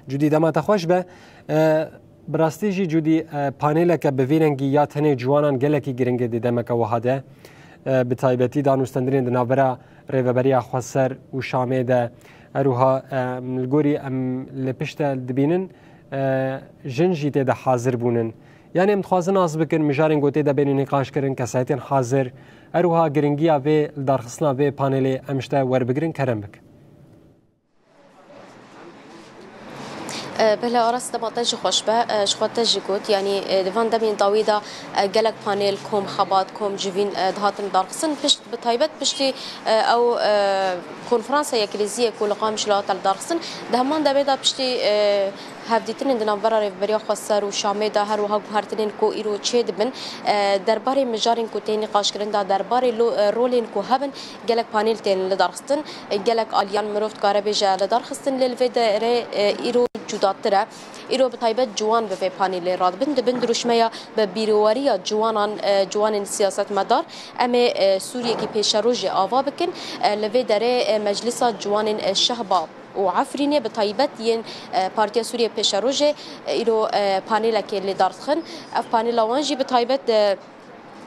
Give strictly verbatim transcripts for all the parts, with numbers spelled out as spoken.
Cudî, dema te xweş be. E, bi rastî jî Cudî, e, panêleke bi vî rengî ya tenê ciwanan gelekî giring e di demeke wiha de. E, bi taybetî danûstendinên di navbera Rêveberiya Xweser û Şamê de. Her wiha, e, li gorî em li pişt de dibînin, e, jin jî tê de hazir bûnin. Yanî em dixwazin nas bikin, mijarên ku tê de bên nîqaşkirin, kesayetên hazir. Her wiha giringiya vê, li darxistina vê panelê em ji te werbigirin, kerem bik. E, belê Aras, dema te jî xweş be. E, ji xwe te jî got, yanî, e, di van demên dawî de, e, gelek panel, kom xebat, kom civîn, e, dihatin darxistin. Pişt, bi taybet piştî, e, ew, e, konferansa yekrêziyê ku li Qamişlo hate lidarxistin, di heman demê de piştî, e, hevdîtinên di navbera Rêveberiya Xweser û Şamê de, her wiha guhertinên ku îro çêdibin, e, derbarê mijarên ku tên nîqaşkirin de, derbarê lo-, e, rolên ku hebin, gelek panel tên lidarxistin, e, gelek aliyan mirov dikare bêje lidarxistin, lê li vê derê, e, îro cudatir e. Îro bi taybet ciwan bi vê panelê radibin. Di bin dirûşmeya bi bîreweriya ciwanan, e, ciwanên siyasetmedar, em ê, e, Sûriyekî pêşerojê ava bikin. E, li vê derê, e, Meclisa Ciwanên, e, Şehba û Efrînê, bi taybet yên, e, Partiya Sûriye Pêşerojê, e, îro, e, panelekê lê dar dixin. Ev panela wan jî bi taybet, e,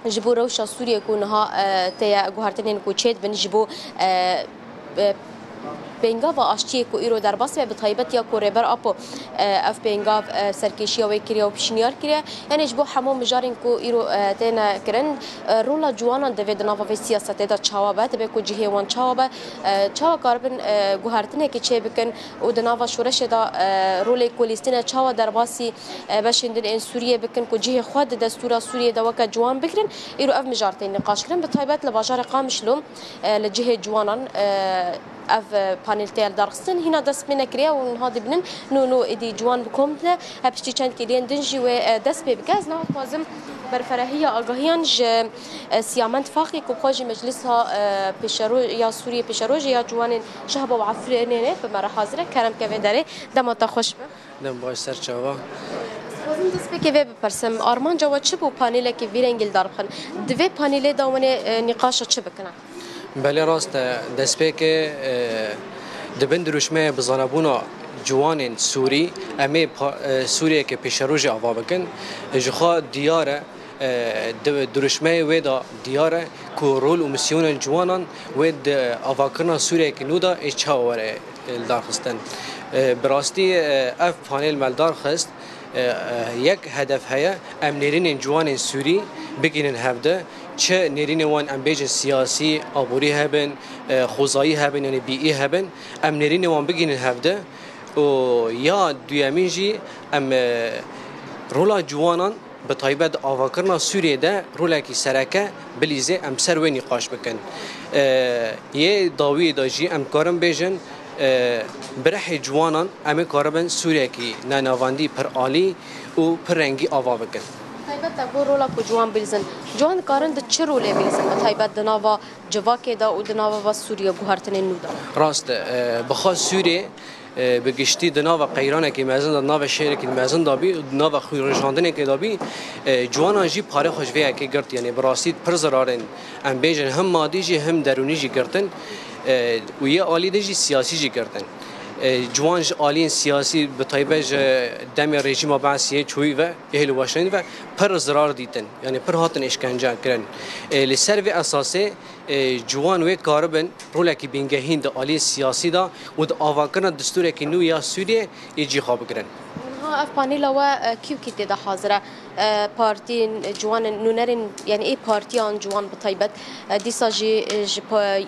ji bo rewşa Sûriyê ku niha, e, tê ye guhertinên ku çêdibin ji bo, e, e, pêngava aştiyê ku îro derbas be, bi taybet ya ku Rêber Apo, e, ev pêngav, e, serkêşiya wê kiriye û pişniyar kiriye. Yanî ji bo hemû mijarên ku îro, e, têne kirin, e, rola ciwanan divê di nava vê siyasetê de çawa be, divê ku cihê wan çawa be, e, çawa karibin, e, guhertinekê çêbikin û di nava şoreşê de, e, rolê ku lîstine çawa derbasî, e, beşên din ên Sûriyê bikin ku cihê xwe di destûra Sûriyê de weke ciwan bigirin. Îro ev mijar tên nîqaşkirin, bi taybet li bajarê Qamişlo, e, li cihê ciwanan, e, ev, e, panel tê lidarxistin. Hîna dest pê nekiriye û niha dibînin nû nû êdî ciwan bi kom tine. He piştî çend kêliyên din jî wê, e, dest pê bike. Ez niha dixwazim berferehiya agahiyan ji, e, Siyamend Faqî ku bi xwe jî Meclisa, e, Pêşero-, ya Sûriyê Pêşerojê ya Ciwanên Şehba û Efrînê ne, bi me re hazir e. Kerem ke vê derê, dema te xweş be. Dem baş, ser çava. Dixwazim destpêkê vê bipirsim. Armanca we çi bû panelekî vî rengî li dar bixin? Di vê panelê de hûn ê, e, nîqaşa çi bikine? Belê rast e. Destpêkê, e, di bin dirûşmeyê bizanebûna ciwanên Sûrî, em ê pa-, e, Sûriyeke pêşerojê ava bikin. Ji xwe diyar e, e, di dirûşmeyê wê de diyar e ku rol û misyonên ciwanan wê di avakirina Sûriyeke nû de ê çawa were, e, lidarxistin. E, bi rastî, e, ev panel me lidarxist, e, e, yek hedef heye, em nêrînên ciwanên Sûrî bigihînin hevdi, çi nêrînê wan em bêjin siyasî, aborî hebin, e, xwezayî hebin, yanî bîî hebin, em nêrînê wan bigihînin hevdi û ya duyemîn jî em, e, rola ciwanan bi taybet di avakirina Sûriyê de rolekî sereke bilîzê em ser wê nîqaş bikin. E, yê dawiyê de jî em karin bêjin, e, bi rihê ciwanan em ê karibin Sûriyekî nenavendî pir alî û pir rengî ava bikin. Taybet de bo rola ku ciwan bilîzin, ciwan dikarin di çi rolê bilîzin, bi taybet di nava civakê de û di nava va Sûriye guhertinên nû de? Rast e, e, bi xwe Sûriyê, e, bi giştî di nava qeyranekî mezin de, di nava şehrekî mezin de bî, di nava xwînrijandinekê de bî, e, ciwanan jî parê xwe ji vê yekê girt. Yanî bi rastî pir zirarên, em bêjin, him madî jî him derûnî jî girtin. E, û yê alî din jî siyasî jî girtin. E, ciwan ji aliyên siyasî, bi taybet ji demê rejîma Beesiyê çûyî ve, ê hilweşandî ve pir zirar dîtin. Yanî pir hatin îşkence kirin. E, li ser vê esasê, e, ciwan wê karibin rolekî bingehîn di aliyê siyasî de û di avakirina destûrekî nû ya Sûriyê ê cî xwe bigirin. Niha ev panela we, e, kî û kî tê de hazir e? E, partiyên ciwanên nûnerên, yanî ê partiyan ciwan bi taybet, e, dîsa jî, e, ji pa-,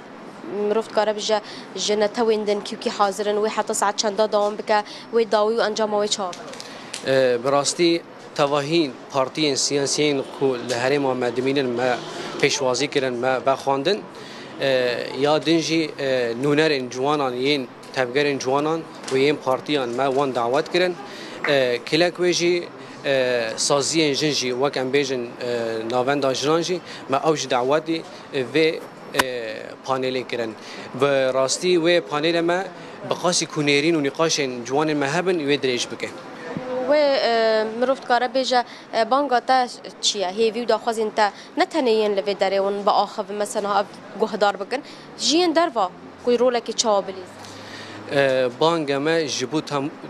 mirov dikare bije ji netewên din kî û kî hazir in, wê heta saet çenda dewam bike, wê dawî û encama wê çawa be? E, bi rastî tevahî partiyên siyasiyên ku li herêma me dimînin me pêşwazî kirin, me vexwandin. E, ya din jî, e, nûnerên ciwanan yên tevgerên ciwanan û yên partiyan me wan dawet kirin. E, kilek wê jî, e, saziyên jin jî, wek em bêjin, e, navenda jinan jî me ew jî dawetî, e, vê, e, panelê kirin. Bi rastî wê panelê me bi qasî ku nêrîn û nîqaşên ciwanên me hebin wê dirêj bike. Wê, e, mirov dikare bêje, e, banga te çi ye? Hêvî û daxwazên te ne tenê yên li vê derê hûn biaxivin, mesela ev guhdar bikin, ji yên derva ku rolekî çawa bilîzin? Banga me ji bo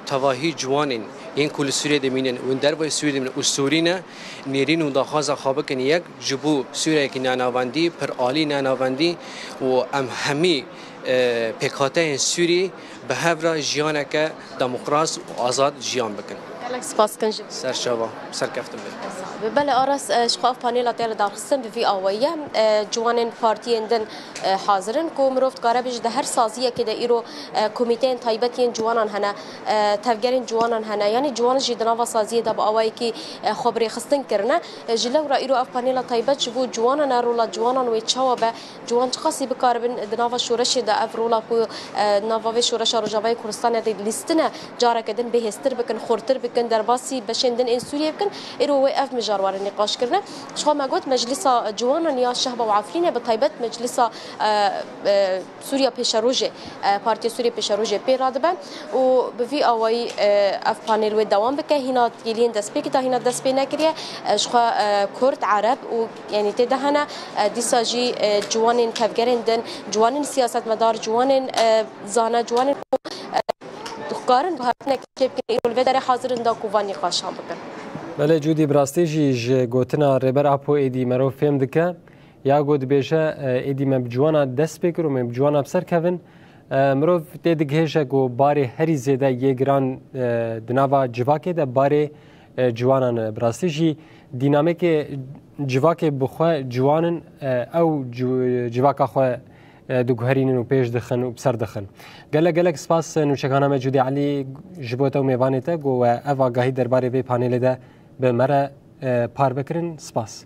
tevahî ciwanên yên ku li Sûriyê dimînin û dervayî Sûriyê dimînin û Sûrî ne, nêrîn û daxwaza xwe bikin yek ji bo Sûriyeyekî nenavendî, piralî nenavendî û em hemî pêkhateyên Sûrî bi hev re jiyaneke demokrat û azad jiyan bikin. Gelek spas dikin ji Ser çava, serkeftin be. Bi belê Aras, e, ji xwe ev panêla tê li darxistin bi vî awayî ye. E, ciwanên partiyên din, e, hazir in ku mirov dikare bêje di her saziyekê de îro, e, komîteyên taybet yên ciwanan hene, e, tevgerên ciwanan hene. Yanî ciwan jî di nava saziyê de bi awayekî, e, xwe bi rêxistin kirine. E, ji lewra îro ev panêla taybet ji bo ciwanan e, rola ciwanan wê çawa be, ciwan çiqasî bikaribin di nava şoreşê de ev rola ku, e, nava vê şoreşa Rojavayê Kurdistanê de lîstine, careke din bihêztir bikin, xurtir bikin, derbasî beşên din ên Sûriyê bikin. Îro wê ev mijar were nîqaşkirine. Ji xwe me got Meclisa Ciwanan ya Şehba û Efrînê, bi taybet Meclisa, e, e, Sûriya Pêşerojê, e, Partiya Sûriya Pêşerojê pê radibe û bi vî awayî, e, ev panel wê dewam bike. Hîna têliyên destpêkê de hîna dest pê nekiriye. E, ji xwe, e, Kurd, Ereb û, yanî tê de hene. E, dîsa jî, e, ciwanên tevgerên din, ciwanên siyasetmedar, ciwanên, e, zane, ciwanên ku, e, dixkarin guhertineke çêbikin, îro li vê derê hazir in da ku van nîqaşan bikin. Belê Cûdî, bi rastî jî ji gotina Rêber Apo êdî merov fêm dike. Ya ku dibêje, e, êdî me bi ciwana dest pê kir û me bi ciwana bi ser kevin. E, mirov tê digihêje ku barê herî zêde yê giran, e, di nava civakê de barê, e, ciwanan e. Bi rastî jî dînamîkê civakê bi xwe ciwan in, e, ew ci-, civaka xwe, e, diguherînin û pêş dixin û bi ser dixin. Gelek gelek spas, e, nûçekana me Cûdî Elî ji bo te û mêvanê te ku we ev agahî derbarê vê panelê de bi me re, e, parve kirin. Spas.